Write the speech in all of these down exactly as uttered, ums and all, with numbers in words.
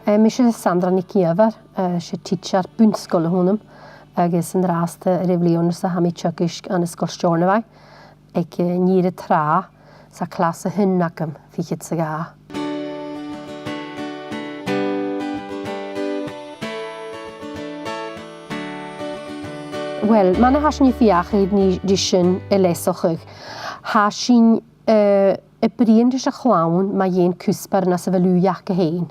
Eh, mise Sandra NicÌomhair, eh, 's e tidsear bun-sgoile a th' annam, agus an-dràsta air a' bhliadhna-sa tha mi a' teagasg ann an Sgoil Steòrnabhaigh aig, eh, an ìre tràth, 's e clas a h-aon agam, fichead 's a dhà. Uill, mar a tha sinn a' feuchainn ri, ri sin a leasachadh, tha sinn, eh, a' bruidhinn ris a' chlann mu dheidhinn cuspairean anns a bheil ùidh aca fhèin,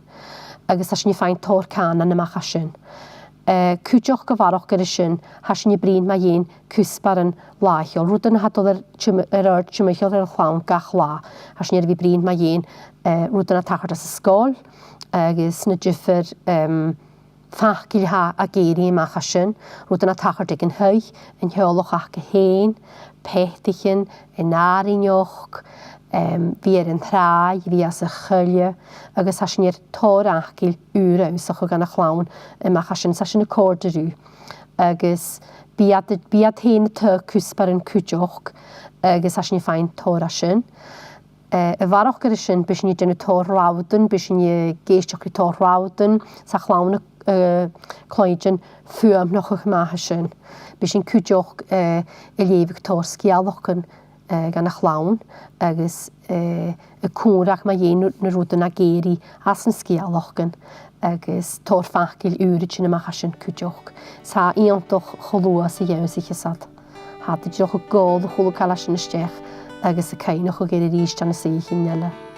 agus tha sinn a' faighinn tòrr cànain a-mach à sin. Eh, cuideachd a bharrachd air sin, tha sinn a' bruidhinn mu dheidhinn cuspairean làitheil, rudan a tha a' dol air tim-, air adhart timcheall air a' chlann gach latha. Tha sinn air a bhith a' bruidhinn mu dheidhinn, eh, rudan a tha a' tachairt anns an sgoil, agus na diofar, em, faclan a tha ag èirigh a-mach à sin, rudan a tha a' tachairt aig an taigh, an teaghlach aca fhèin, peataichean, an àrainneachd, em, bhith air an tràigh, bhith anns a' choille, agus tha sinn air tòrr fhaclan ùra ionnsachadh dhan a' chlann a-mach à sin, 's tha sin a' còrdadh riutha. Agus bidh iad, bidh iad fhèin a' taghadh cuspairean cuideachd, agus tha sinn a' faighinn tòrr à sin. Eh, a bharrachd air sin, bidh sinn a' dèanamh tòrr rabhadan, bidh sinn ag èisteachd ri tòrr rabhadan, 's tha a' chlann, eh, a' cluinntinn fuaimneachadh math à sin. Bidh sinn cuideachd, eh, a' leughadh tòrr sgeulachdan, eh, dhan a' chlann, agus, eh, a' còmhradh mu dheidhinn na, na rudan a tha ag èirigh anns na sgeulachdan, agus tòrr faclan ùra a' tighinn a-mach à sin cuideachd. 'S tha e iongantach cho luath 's a dh'ionnsaich iad. Tha iad dìreach a' gabhail a h-uile càil a tha sin a-steach agus a' cuimhneachadh air a-rithist ann an suidheachaidhean eile.